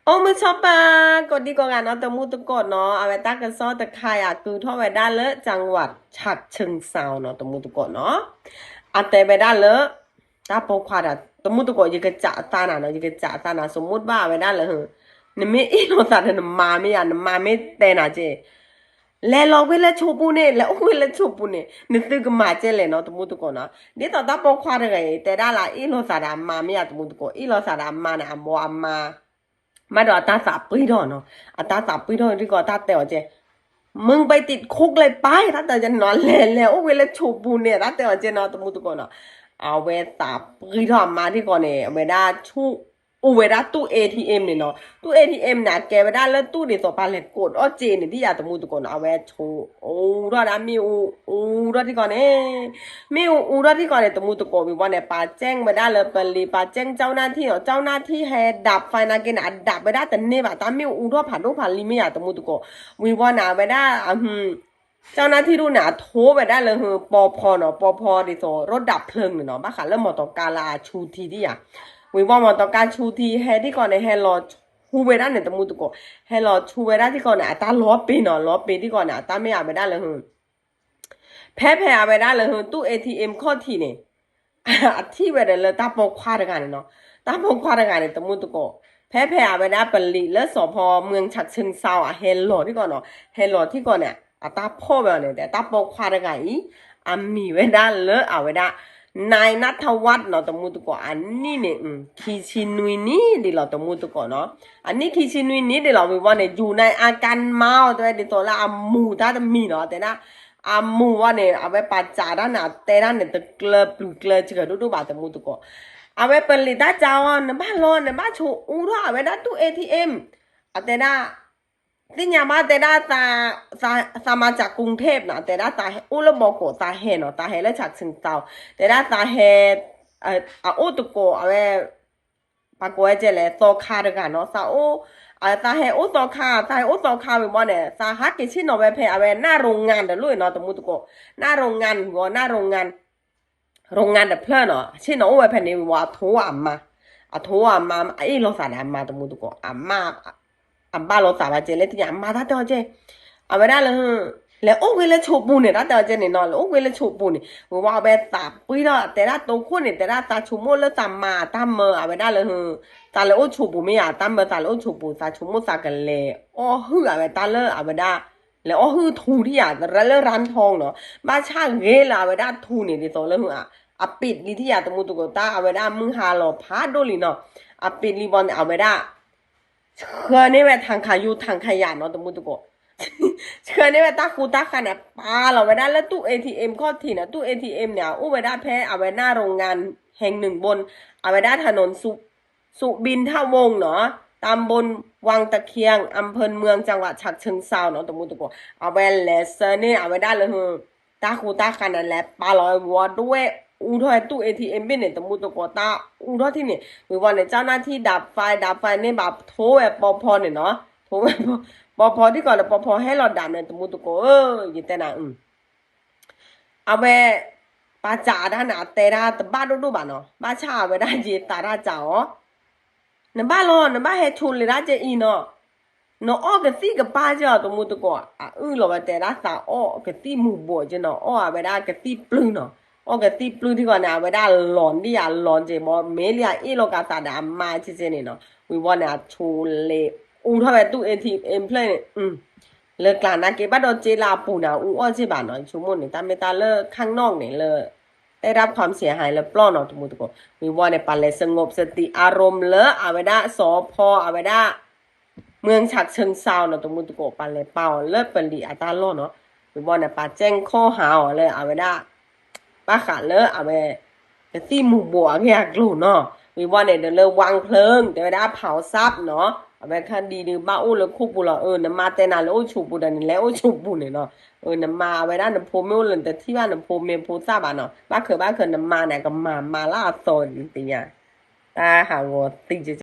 အိၣ်မုာ်ဆိးပၢၤ ကိးဒံကိးဂၤနီၤ တမူတကိးနီၤ, အဝဲတၢ်ကစီၣ်တခါအံၤ ကုာ်ထီၣ်ဝဲဒၣ်လၢ จังหวัดฉะเชิงเทราနီၤ တမူတကိးနီၤ, အတဲဝဲဒၣ်လၢ တၢ်ပိာ်ခွါဒီး တမူတကိး ယကစးအသးနၤနီၤ ယကစးအသးနၤ စမူတဘၣ်ဝဲဒၣ်လၢ နမ့ၢ်အ့ၣ်လိာ်သးဒီးနမါမ့ၢ်ယၤ နမါမ့ၢ်တဲနၤက့ လဲၤလီၤကွံာ်လၢဆိးပူၤန့ၣ် လဲၤအိၣ်ကွံာ်လၢဆိးပူၤန့ၣ် နသုကမၤကဲလဲၣ်နီၤ တမူတကိးနီၤ, ဒ်သိးတၢ်ပိာ်ခွါတဂၤအံၤ တဲဒၣ်လၢအ့ၣ်လိာ်သးဒီးအမါမ့ၢ်ယၤ တမူတကိး အ့ၣ်လိာ်သးဒီးအမါန့ၣ် အမိၢ်အမါ ဘၣ်ဒီးအတၢ်သးပှ့ၤထီၣ်နီၤ, အတၢ်သးပှ့ၤထီၣ်ဒ်သိး တၢ်တဲအီၤကဲ มึงไปติดคุกเลยไป တၢ်တဲအီၤကဲနီၤ လဲၤလဲၤအိၣ်ကွံာ်လၢဆိးပူၤန့ၣ် တၢ်တဲအီၤကဲနီၤ တမူတကိးနီၤ, အဝဲသးပှ့ၤထီၣ်အမါဒ်သိးန့ၣ် အဝဲဒၣ်ဆူၣ် အိၣ်ဝဲဒၣ်တူၢ် ATM န့ၣ်နီၤ, တူၢ် ATM န့ၣ် အကဲဝဲဒၣ်လၢတူၢ်ဒ်သိးပှၤလဲၤကိးအီၣ်စ့န့ၣ် ဒ်ယၤတမူတကိးနီၤ, အဝဲဆိးအူထီၣ်ဒၣ် မ့ၣ်အူအူထီၣ်ဒ်သိးန့ၣ်, မ့ၣ်အူအူထီၣ်ဒ်သိးန့ၣ် တမူတကိး ဝံၤဝီန့ၣ် ပာ်ကဲဝဲဒၣ်လၢပလံၤ ပာ်ကဲကၠီနၢ်ထံနီၤ, ကၠီနၢ်ထံဟဲဒၣ်ဖဲနၤက့န့ၣ် အဒၣ်ဝဲဒၣ်တန့ၢ်ဘၣ် တၢ်မ့ၣ်အူအူထီၣ်ဖးဒိၣ်ဖးလံၤမ့ၢ်ယၤတမူတကိး, ဝံၤဝီန့ၣ် အဝဲဒၣ် ကၠီနၢ်ထံဒူၣ်န့ၣ် အထိဝဲဒၣ်လၢ ပီဖီနီၤ, ပီဖီဒ်သိး ရိဒၣ်ဖျၢၣ်န့ၣ်နီၤ, ဘၣ်ဃးလၢမီတီကါလၢအဆူထံဒ်ယၤ, ဝံၤဝီမီတီကါဆူထံဟဲဒ်သိးန့ၣ် ဟဲလီၤဆူဝဲဒၣ်န့ၣ် တမူတကိး, ဟဲလီၤဆူဝဲဒၣ်ဒ်သိးန့ၣ် အတၢ်လီၤပ့ၤနီၤ, လီၤပ့ၤဒ်သိးန့ၣ် အတၢ်မ့ၢ်အဝဲဒၣ်လၢ ဖဲဖဲအဝဲဒၣ်လၢ တူၢ် ATM ခီၣ်ထံးန့ၣ် အထံၣ်ဝဲဒီးလၢတၢ်ပိာ်ခွါတဂၤန့ၣ်နီၤ, တၢ်ပိာ်ခွါတဂၤန့ၣ် တမူတကိး, ဖဲဖဲအဝဲဒၣ်ပလံၤလၢစီၤဖီ เมืองฉะเชิงเทรา အဟဲလီၤထံကီၢ်နီၤ, ဟဲလီၤထံကီၢ်န့ၣ် အတၢ်ဖီၣ်ဝဲအီၤန့ၣ် တၢ်ပိာ်ခွါတဂၤအံၤ အမံၤဝဲဒၣ်လၢအဝဲဒၣ် นายณัฐวัฒน์နီၤ တမူတကိး, အနံၣ်န့ၣ် ခံဆံနွံနံၣ်ဒ်လီၤ တမူတကိးနီၤ, အနံၣ်ခံဆံနွံနံၣ်ဒ်လီၤ ဝံၤဝီန့ၣ် ယူၤနၢၣ်အကၢၣ်မါ တဲဝဲဒ်သိးလၢ အမူၤတၢ်တမံၤနီၤ တဲဒၣ်, အမူၤဝီန့ၣ် အဝဲပာ်စးတၢ်န့ၣ် အတဲဒၣ်န့ၣ် တကျၢၤပျုၤကျၢၤစှၤဒိၣ်ဒိၣ်ဘၣ် တမူတကိး, အဝဲပလံၤတၢ်စးအီၤ နဘၣ်လီၤ နဘၣ်ဆိးအူထီၣ်အဝဲဒၣ်တူၢ် ATM, အတဲဒၣ် သ့ၣ်ညါဘၣ် တဲဒၣ် သးမၤစး กรุงเทพနီၤ, တဲဒၣ်သးအိၣ်လၢဘီကိး သးဟဲနီၤ, သးဟဲလၢ ฉะเชิงเทรา, တဲဒၣ်သးဟဲ အအိၣ်တကိး အဝဲ ပှၤကိးဝဲကဲလဲၣ် သီခါတဂၤနီၤ, သးအိၣ် သးဟဲအိၣ်သီခါ, သးဟဲအိၣ်သီခါဝံၤဝီန့ၣ် သးဟးက့ၤဆ့ၣ်နီၤဝဲဖဲအဝဲ หน้าโรงงาน တလိၣ်နီၤ တမူတကိး, หน้าโรงงานဝံၤဝီ หน้าโรงงาน โรงงาน တဖျၢၣ်နီၤ, ဆ့ၣ်နီၤအိၣ်ဝဲဖဲန့ၣ်ဝံၤဝီ အထိအမါ, အထိအမါ အအ့ၣ်လိာ်သးဒီးအမါ တမူတကိး, အမါ အဘၣ်လိာ်သးဘၣ်ကဲလဲၣ် သ့ၣ်ညါ အမါတၢ်တဲအီၤကဲ, အဝဲဒၣ်လၢ လဲၤအိၣ်ကွံာ်လၢဆိးပူၤန့ၣ် တၢ်တဲအီၤကဲန့ၣ်နီၤ, လဲၤအိၣ်ကွံာ်လၢဆိးပူၤန့ၣ် ဝံၤဝီအဝဲသးပှ့ၤထီၣ် တဲဒၣ်တိခိၣ်န့ၣ် တဲဒၣ်သးဆိကမိၣ်လၢသးမၤတၢ်မၢအဝဲဒၣ်လၢ သးလဲၤအိၣ်ဆိးပူၤမ့ၢ်ယၤ တၢ်မၢသးလဲၤအိၣ်ဆိးပူၤ သးဆိကမိၣ်သးကလဲၤအီၣ်ဟုၣ်အဝဲတၢ်လၢအဝဲဒၣ် လဲၤအီၣ်ဟုၣ်ထူထံၣ်ယၤ လၢလၢ ร้านทองနီၤ, ဘၣ်ဆၣ်ဂ့ၤလၢအဝဲဒၣ်ထူန့ၣ် ဒ်သိးလၢ အပ့းလံထံၣ်ယၤ တမူတကိး တၢ်အဝဲဒၣ်မုၢ်ဟါလီၤဖးဒိၣ်လံနီၤ, အပ့းလံဘီန့ၣ် အဝဲဒၣ် ဆှၢန့ၢ်ဝဲ ถังขยะ ယူၤ ถังขยะနီၤ တမူတကိး, ဆှၢန့ၢ်ဝဲတၢ်ဃူတၢ်ဃာ်န့ၣ် ပာ်လီၤဝဲဒၣ်လၢတူၢ် ATM ခီၣ်ထံးန့ၣ်, တူၢ် ATM န့ၣ် အအိၣ်ဝဲဒၣ်ဖဲအဝဲ หน้าโรงงานแห่งหนึ่งบน အဝဲဒၣ် ถนนสุ สุวินทวงศ์နီၤ, ตำบลวังตะเคียน อำเภอเมือง จังหวัดฉะเชิงเทราနီၤ တမူတကိး, အဝဲလဲၤဆှၢန့ၢ် အဝဲဒၣ်လၢ တၢ်ဃူတၢ်ဃာ်န့ၣ် လဲၤပာ်လီၤဝဲဝီဒိဝဲၣ် အူထီၣ်ဝဲတူၢ် ATM ဘ့ၣ်န့ၣ် တမူတကိး တၢ်အူထီၣ်ထံၣ်န့ၣ် ဝံၤဝီန့ၣ် เจ้าหน้าที่ดับไฟ ดับไฟန့ၣ် ဘၣ်ထိဝဲပီဖီန့ၣ်နီၤ, ထိဝဲပီဖီထံကီၢ်ဒီး ပီဖီဟဲလီၤဒၣ်န့ၣ် တမူတကိးဧၢ, ယတဲနၤ အဝဲ ပာ်စးတၢ်န့ၣ် အတဲဒၣ်တဘၣ်ဒိၣ်ဒိၣ်ဘၣ်နီၤ, ဘၣ်ဆၣ်အဝဲဒၣ်ယသးတၢ်စးအီၤ, နဘၣ်လီၤ နဘၣ်ဟဲဆိးလ့ၤဒၣ်ကဲအံၤနီၤ, နအီၣ်ကသံၣ်ကပၤကဲအီၤ တမူတကိး, အအုၣ်လီၤဝဲတဲဒၣ်သးအီၣ်ကသံၣ်မူၤဘှီးကဲနီၤ, အီၣ်အဝဲဒၣ်ကသံၣ်ပျုၢ်နီၤ, အီၣ်ကသံၣ်ပျုၢ်ထံကီၢ်န့ၣ် အဝဲဒၣ်လီၤဒ်ယၤလီၤကဲဘီ မ့ၢ်လံအအ့ၣ်လိာ်ကးသးဒီးအမါကဲကဲန့ၣ်နီၤ, ဝံၤဝီန့ၣ် အဆိးလ့ၤအူထီၣ်ဝဲတူၢ် ATM ဖျၢၣ်န့ၣ် လၢကျါနာ်က့ ဘၣ်ဒီးစ့လၢအပူၤန့ၣ် အူအီၣ်စ့ဘၣ်နီၤ, ဆိကမိၣ်န့ၣ် တၢ်မ့ၢ်တၢ်လၢ ข้างนอกန့ၣ် လၢ ได้รับความเสียหาย လၢပျီၢ်နီၤ တမူတကိး, ဝံၤဝီန့ၣ် ပှၤလဲၤ สงบสติอารมณ์ လၢအဝဲဒၣ်စီၤဖီအဝဲဒၣ် เมืองฉะเชิงเทราနီၤ တမူတကိး, ပှၤလဲၤပာ်အီၤလၢပလံၤအတၢ်လီၢ်နီၤ, ဝံၤဝီန့ၣ် ပှၤကဲခိၣ်ဟးအီၤလၢအဝဲဒၣ် ဘၣ်ဃးလၢအဝဲ ကသံၣ်မူၤဘှီးအဂ့ၢ်အကျိၤနီၤ, ဝံၤဝီန့ၣ် ဒီးလၢ วางเพลิง တဲဝဲဒၣ် เผาทรัพย์နီၤ, အဝဲခါဒံးဒုးဘၣ်အိၣ်လၢခိၣ်ပူၤလီၤ, အၢ နမါတဲနၤလၢအိၣ်ဆိးပူၤဒီး နလဲၤအိၣ်ဆိးပူၤန့ၣ်နီၤ, အၢ နမါအဝဲဒၣ်နဖိမ့ၢ်အိၣ်လၢနတထံၣ်ဘၣ်နဖိမ့ၢ်ဖိသၣ်ဘၣ်နီၤ, ဘၣ်ခၢၣ်ဘၣ်ခၢၣ် နမါန့ၣ် ကမၤမၤလၢအသီဒ်သ့ၣ်ညါ, တၢ်ဟးဂီၤသံ